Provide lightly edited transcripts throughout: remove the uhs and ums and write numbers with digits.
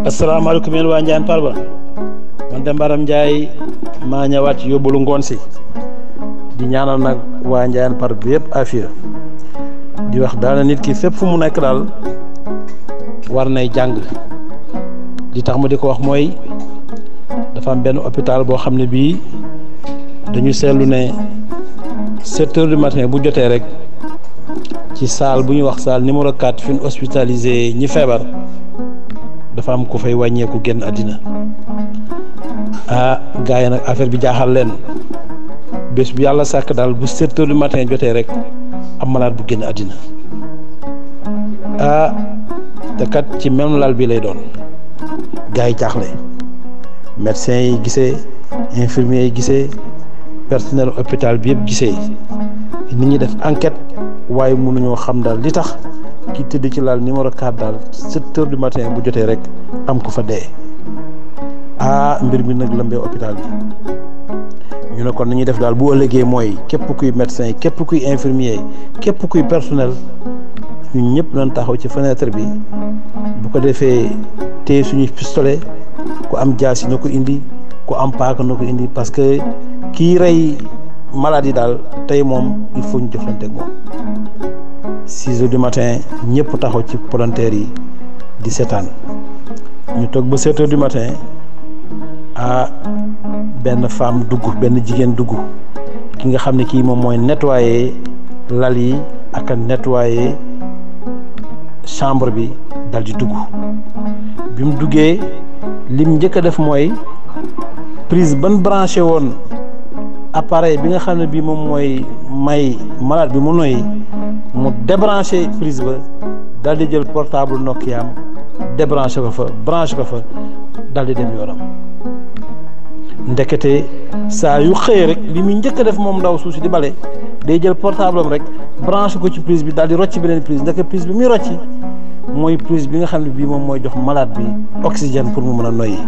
asalaamaaleykum yéen waa Ndiayène Farba man de Mbaram Ndiaye maa ñëwaat ci yóbbalu ngoon si di ñaanal nag waa Ndiayène Farba bi yëpp afiya di wax daal nit ki fépp fu mu nekk daal war nay jàng li tax ma di ko wax mooy dafa am benn hôpital boo xam ne bii dañu seetlu ne 7 heures du matin bu jotee rek ci salle bu ñuy wax salle numéro 4 fi ñu hospitalisé ñi feebar dafa am ko fay wàññeeku génn àddina gars yi nag affaire bi jaaxal leen bés bu yàlla sàkk daal bu 7 heures du matin jotee rek am malade bu génn àddina te kat ci même lal bi lay doon gars yi jaaxle médecins yi gisee infirmiers yi gisee personnel hôpital bi yëpp gisee nit ñi def enquête waaye mënuñoo xam daal li tax ki tëdd ci lal numéro 4 daal 7 heures du matin bu jotee rek am ko fa dee mbir mi nag lëmbee hôpital bi ñu ne kon ni ñuy def daal bu ëllëgee mooy képp kuy médecin képp kuy infirmier képp kuy personnel ñun ñëpp nañ taxaw ci fenêtre bi bu ko defee téye suñuy pistolet ku am jaasi na ko indi ku am paaka na ko indi parce que kii rey malade yi daal tey moom il faut ñu jëflante ak moom 6 heures du matin ñëpp taxaw ci volontaires yi di seetaan ñu toog ba 7 heures du matin benn femme dugg benn jigéen dugg ki nga xam ne kii moom mooy nettoyer lal yi ak a nettoyer chambre bi dal di dugg bi mu duggee lim njëkk a def mooy prise ban branché woon appareil bi nga xam ne bii moom mooy may malade bi mu noyyi mu débranché prise ba dal di jël portable Nokia am débranché ko fa branché ko fa dal di dem yoonam ndekete saa yu xëyee rek li muy njëkk a def moom ndaw suuf si di bale day jël portable am rek branché ko ci prise bi dal di rocci beneen prise ndeke prise bi muy rocci mooy prise bi nga xam ne bii moom mooy jox malade bi oxygène pour mu mën a noyyi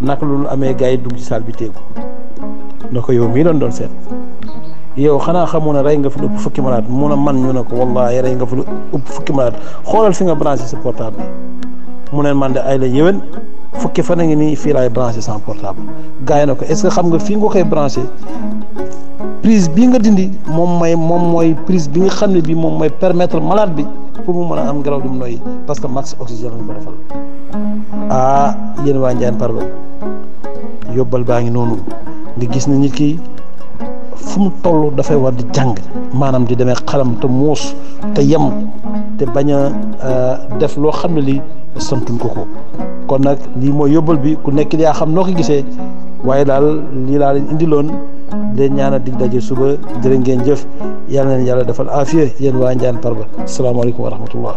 naka loolu amee gars yi dugg ci salle bi teegu na ko yow mii doon seet yow xanaa xamu ne rey nga fi lu ëpp fukki malade mu ne man ñu ne ko wallaahi rey nga fi lu ëpp fukki malade xoolal fi nga branché sa portable bi mu ne man de ay la yéwén fukki fan a ngi nii fii laay branché sans portable gars yi na ko est-ce que xam nga fii nga koy branché prise bii nga dindi moom mooy prise bi nga xam ne bii moom mooy permettre malade bi pour mu mën a am ngelaw li mu noyyi parce que max oxygène lañ ko defal yéen waa Ndiayène Farba yóbbal baa ngi noonu nga gis ne nit ki fu mu toll dafay war di jàng maanaam di demee xalam te muus te yem te bañ a def loo xam ne lii santuñ ko kon nag lii mooy yóbbal bi ku nekk yaa xam noo ko gisee waaye daal lii laa leen indiloon leen ñaanal dig daje suba jërë ngeen jëf yal na leen yàlla defal aafiya yéen waa Ndiayène Farba asalaamaaleykum wa rahmatullah